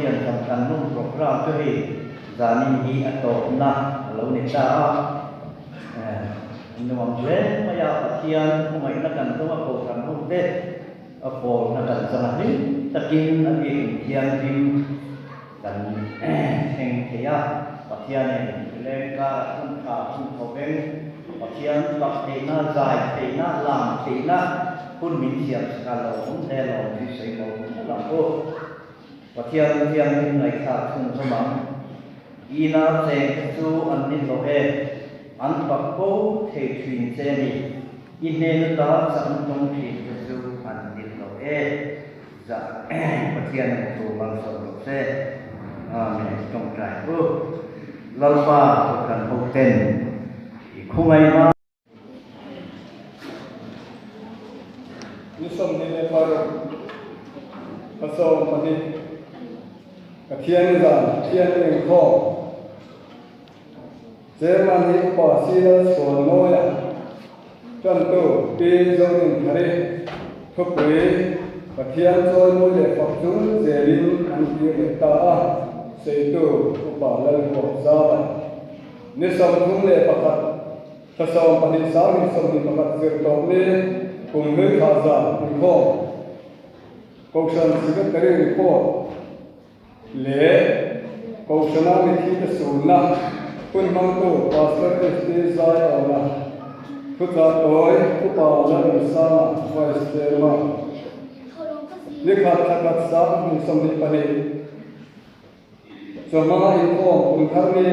piancham kan lung programme chu hei zanin hi a tawpna a lo ni ta a. Nuam hle mai a, Pathian hmangaihna kan dawng a, kohhran ho te a pawlna kan chang a, hlim takin a biak inthianghlim kan thleng thei a. Pathianin rileng karah hun tha hun thawveng, Pathian fak theihna, zai theihna, lam theihna hun min thiam sak a, lo awm hle lawm tih sawi mawlh mawlh ang u. Pathian thianghlim ngaihthlak chhunzawm ang. Ina cheng te chu an ni hlawh e, an fak fo thei thin che ni. I hnen ata chakna tawng thin te chu an ni hlawh e. Zah Pathian in thu malsawm rawh se. Amen. Tawngtai u. Lalpa Kohhran ho ten i khawngaihna. Ni 26 Pasawm pahnih Pathian zan Pathian inkhawm Chairman hi Upa Sila Chhuanmawia Tantu Pi Zorinthari Thupui Pathian chawimawi leh fak chung zelin an tir leh ta a, Seitu Upa Lalhuap Zava. Ni 31, thla 12 sang 21 zir tawp ni kum hlui thla zan inkhawm Kohhran Secretary Report leh Kohhrana mithite sunna hun hmangtu Pastor ST Zaiawna thuchah tawi Upa Lalrinsanga Vice Chairman ni khat thla khat sang 22 Chawhma inkhawm kum thar ni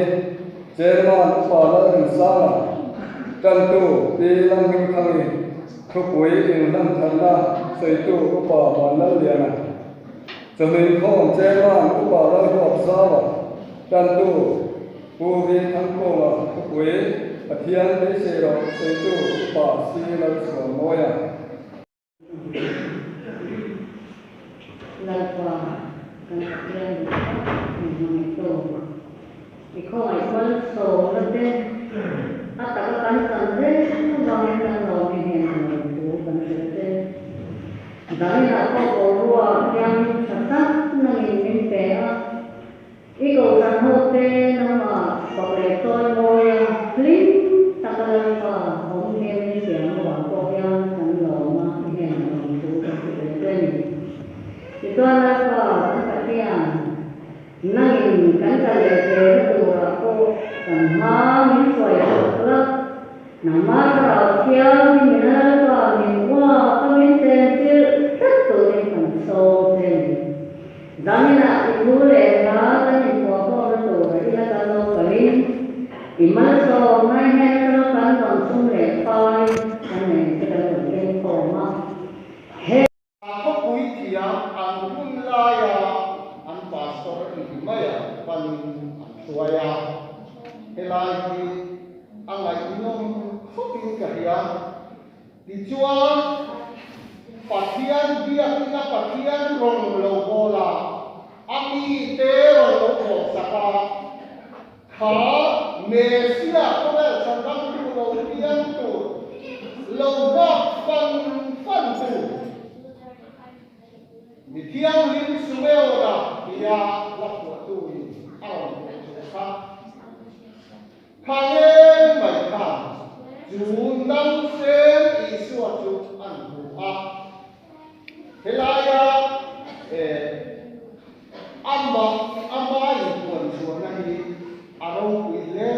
Chairman Upa Lalrinsanga Tantu Pi Lamhmingthangi Thupui inhlan tharna sawitu Upa Vanlalliana Chawhma inkhawm Chairman Upa Lalhuap Zaua Tantu Pu Vi Thangkunga Thupui Pathian beisei rawh sawitu Upa Si Lalchhuanmawia. Lalpa kan Pathian duh tak min hmangaih tawk. I khawngaih malsawmna te a taka kan chan reng vangin kan lawm hi heng ang lo thu kan hrilh che. Zaninah pawh boruak thianghlim tha tak nangin min pe a, I kohhran ho te nangmah fak leh chawi mawi a, hlim taka Lalpa awm thei min siam avang pawh hian kan lawm a, i hnenah lawm thu kan hrilh leh che a ni. Tichuan Lalpa kan Pathian, nangin kan kal leh zelna turah pawh kan hma min hruai chhuak la, nangmah thlarau thianghlim in a Lalpa min uak a min chenchilh tlat turin kan sawm che a ni. Zaninah i thu leh hla kan inpawhkhawmna tur ila kan lo kalin i malsawmna i hnen atanga kan rawn sum leh pai kan nei te kan rawn keng khawm a. He. A khawpui thiam an hun laia an pastor inti maia panin an hruai a, helai hi a ngaihnawm khawpin ka hria. Tichuan, Pathian biakina Pathian rawn lo bawl a, a mite rawn lo bawlsak a, kha Messiah khawvel chhandamtu lo piang tur, lo nghak fan fan tu, mi thianghlim Sumeona tia la phuahtuin a rawn phuah chu kha. Kha ngei mai khan chu nausen Isua chu an hmu a. Helaia amah ama inpuan chhuahna hi a ropui hle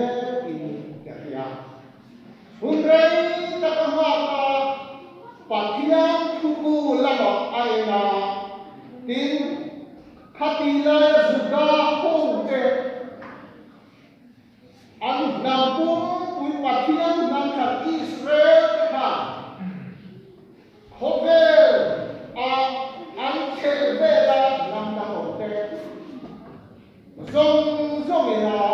in ka hria. Hun rei tak a nghak a, Pathian thubu lamah a en a, tin, khati laia Juda hote, An hnam pumpui Pathian hnam khat Israel te khan khawvel a an chheh vela hnam dang awm te zawng zawngin a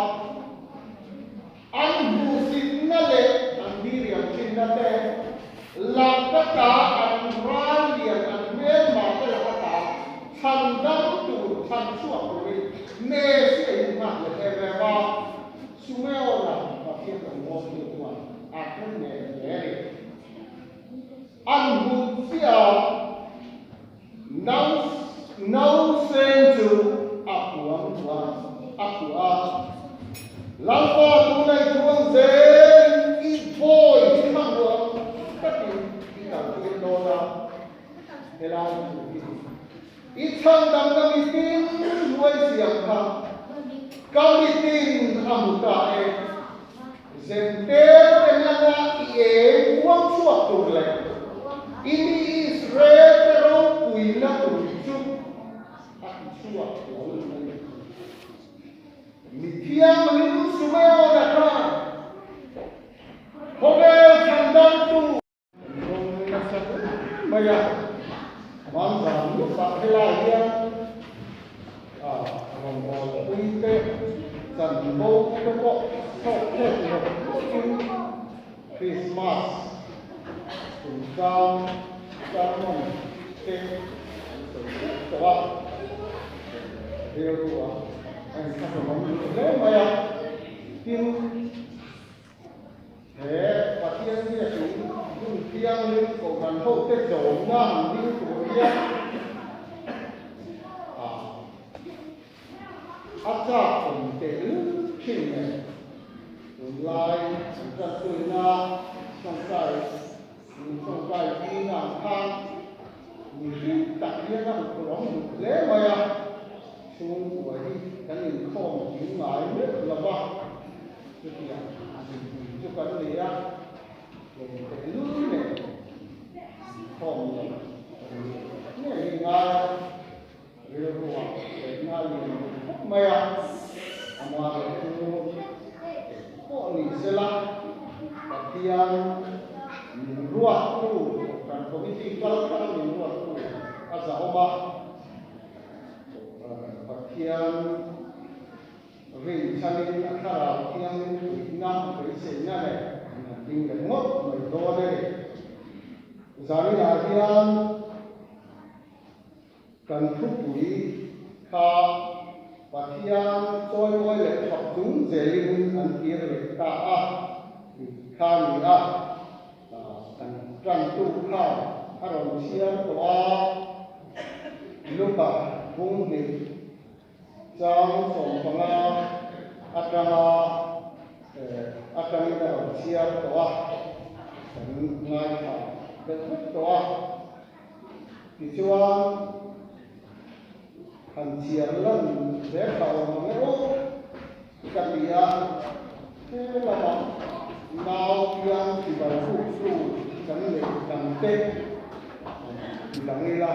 an hmuhsitna leh an diriam thinna te lak ata an ral lian an hmelma te lak ata chhan dam tur chhan chhuak turin Messi a innghat leh em em a, Sumeona Pathian rawn bawltu chuan a then nen hle a ni. An hmuh chiah a, Nausen chu a hmu. Chhandamna mitin hnuai siam kha ka mitin a hmu ta e. Zentel te laka i eng uang chhuak tur leh i mi Israel te ropuina tur chu a ti chhuak hlawl mai a. Mi thianghlim Sumeona khan khawvel chhandamtu Kan rawn nasa hle mai a, hmanzan lawkah helai hian rawn awlpui te, chanvo te pawh chhawk thek rawk rawkin Krismas chungchang sermon te an sawi vek tawh a, rilru ah a inthlahrunawm duh hle mai a, tin, He Pathian biakin hun thianghlim kohhran hote zawmna han ding tur hian a chak awm teh lul thin nen tunlai an tanpuina tawngtai min tawngtai puina ang khan mihring tak hian a huphurh awm duh hle mai a, chhungkua hi kan inkhawm kim ngai meuh lo va. Chutiang mipui chu kan nei a, tlawm teh lul nen inkhawm loh ngei hi ngai a, rilruah hretna a lian duh khawp mai a, amaherawh chu eng pawh ni sela Pathian min ruattu, Kohhran Committee kal thar min ruattu a zahawm a, Pathian Rinchhanin a thlarau thiangin puihna beiseina leh an ding leh ngawt mai dawn a ni. Zaninah hian kan thupui kha Pathian chawimawi leh fak chung zelin an kir leh ta a tih kha a ni a. Kan tantu kha a rawn chhiar tawh a, Luka bung hnih Chang 15 atanga atangin a rawn chhiar tawh a, kan ngaithla deuh vek tawh a. Tichuan, han chhiar lan hle kha awm ang e aw ka ti a, he lamah nau piang chibai buk chu kan neih dang te ti dang ila.